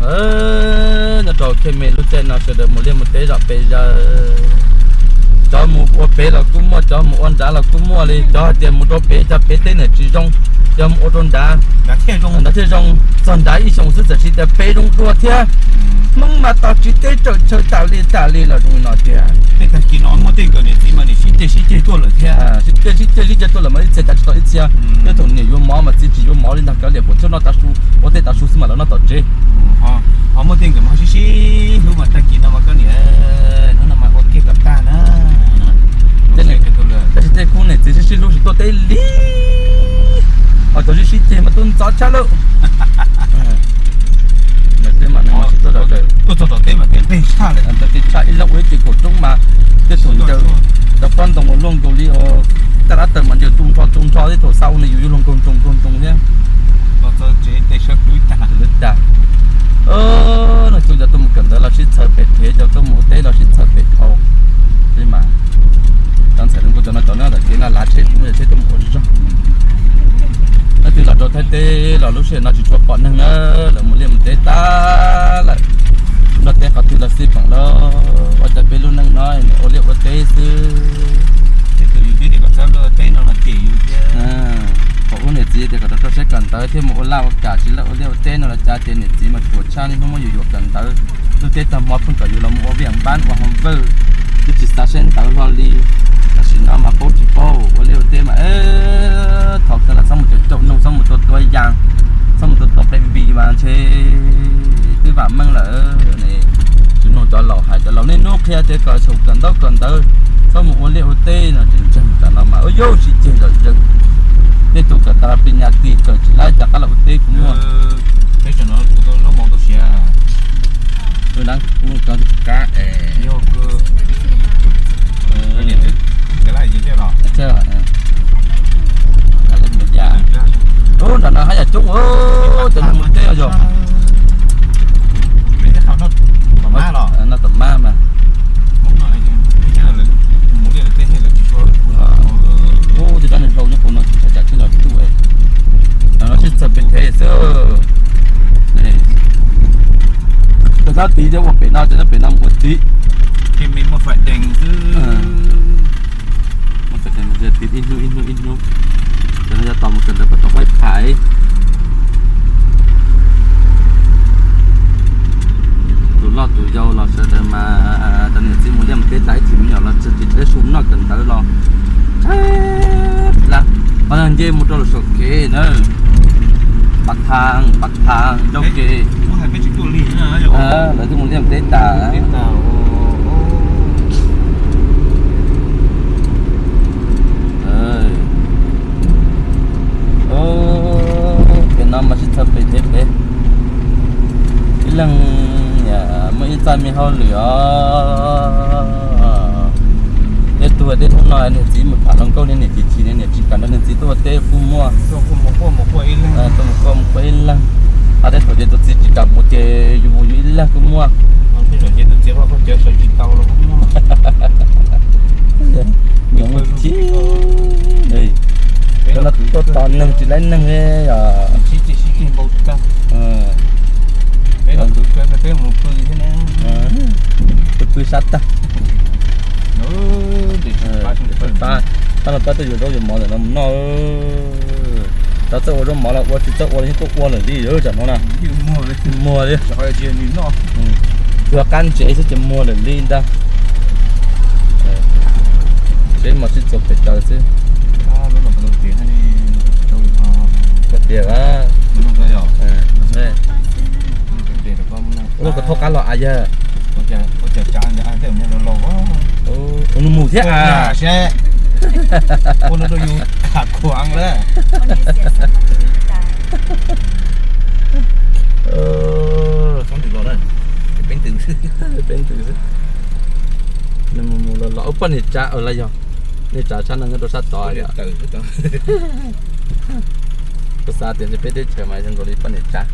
Nyob rau kiag me lub caij no sawv daws mus liaj mus teb zom pes zaws, cov mus ua pem los kuj muaj, cov mus ua nrad los kuj muaj li, cov hais tias mus rau pem, cov pem teb nws tsis zoo, cov mus ua rau nrad, nrad thiaj zoo, txog nrad ib xyoos xwb txawm siv tias pem zoo dua thiab. Hmoob mas tau tsiv teb tsaws chaw tas li tas li los zoo li no tiag. Tej tag kis no muaj tej nkawm niam txiv mas niam sib ceg sib ceg tuaj lawm thiab. Sib ceg sib ceg sib ceg tuaj lawm mas ib txhia tas tsis tau ib txhia. Tej thaum niam yuav mov mas txiv tsis yuav mov li ntag, kav liam puas tsuaj noj tav su, ua teb tav su xwb mas lawv noj tom tsev. Ho muaj tej nkawm mas sib sib hlub mas tag kis no mas koj niam, hnub no mas ua kiag kom tag na. Tab sis tej khub niam txiv sib sib hlub tsis tuaj teb li. Ho cov sib sib ceg mas tub ntxov tshaj lawm. Tuaj txog tom teb mas teb tshaj, ib leeg ua ib ce kaum roob mas tej thaum ncaws cov pob ntoo uas luaj nkaus li, taj lab taws mas ncaws tu nrho tu nrho, tej thaum xa ua nws yus yuav luag nkaug nroos nkaug nroos thiab. No cov tuaj mus kawm ntawv los sib txhawb pem thev, cov tuaj mus ua teb los sib txhawb pem dhau. Mas cov ntxhais zoo nkauj cov no cov nyob tom kev no lav tsheb, muaj yam tsheb tuaj mus ua zog. Leej twg los rau Thaib teb los lub sij hawm no tsis tshua pom neeg na, lawv mus liaj mus teb tag lawm. Nrog teb qhov twg los xij peem los ua cas peb lub neej no ua liaj ua teb xwb. Thaum ub niam txiv tias kom rau rau siab kawm ntawv thiaj mus ua laj ua kam, tsis laj ua liaj ua teb no los cas tias niam txiv mas ruam tshaj li, hnub muab yus yuam kawm ntawv, lub teb tag hmo pheej kom yus los mus ua viaj npab ua hoo vawj, twb tsis xav saib ntawv hlo li. Tam sim no mas paub tsis paub ua liaj ua teb mas thov kawg los txhob mus caum caum noog, txhob mus tua tua yas, txhob mus tua tua peb vim mas ntshe twb vam meej lawm. Tsis mloog cov laus hais, cov laus niaj hnub qhia tias kom xyaum kawm ntaub kawm ntawv, txhob mus ua liaj ua teb no tseem ntseeg tam no mas ua yus sib ceg zom zaws. Tej tus kawm tas pis nyas tis kawm tsis laib cas qab los ua teb kuj muaj. Kab es ub, nram no haj yam coob, cov neeg mus teb yog no tom mab mas. Ub, cov neeg hlau nyob qhov no tsis tshua cas tsheb los tuj, no sib txawm pem thev xwb. Cov sab tid thiab ua pem no, cov sab pem no mus ua tid. Mus ua tid ib hnub ib hnub ib hnub. Cov no yog tos mus kawm ntawv puag tom Huaib Phais. Tus loj tus yau los sawv daws mas cov niam txiv mus liaj mus teb tas ib chim me nyuam los tsis teb su noj kawm ntawv los tshaib plab. Qhov no nce mus rau lawm saum kev na, Pas Thas, Pas Thas ncauj kev. Lawv twb mus liaj mus teb tas. Pem no mas sib txhawb pem thev pem. Ib leeg muaj ib txoj me hauj lwm os. Tej tug tej hnub no niag txiv mus tham hluas nkauj, niag niam chim chim, niag niam tsis kam nrog niag txiv tuaj ua teb kuj muaj. Tuaj mus quaj mus quaj ib leeg, ho tej thaum ces tus txiv tsis kam mus ces yus mus yus ib leeg kuj muaj. Nyob mus ci, tuaj tos neeg tsis laib neeg os. Pw pw sab tag. Pab no pab tuaj yuav zaub yuav mov ntawm no mus noj. Txawj ua zaub mov los ua, tsis txawj ua los yeej tuaj ua lawm li tam no na. Muag li. Tsuas qab ntsev xwb ces muag lawm li ntag. Seb mas sib txuas pem taws xwb. Koj tias, ua koj thauj qab los a yawg. Ua nws mus thiab a. Peb ntws xwb. Nws mus mus los los ua poj niam tsav lawm yog. Niag tsav tshab no nyob rau sab tod. Kuv xav tias ntshe peb teb chaws mas zoo nkaus li poj niam tsav.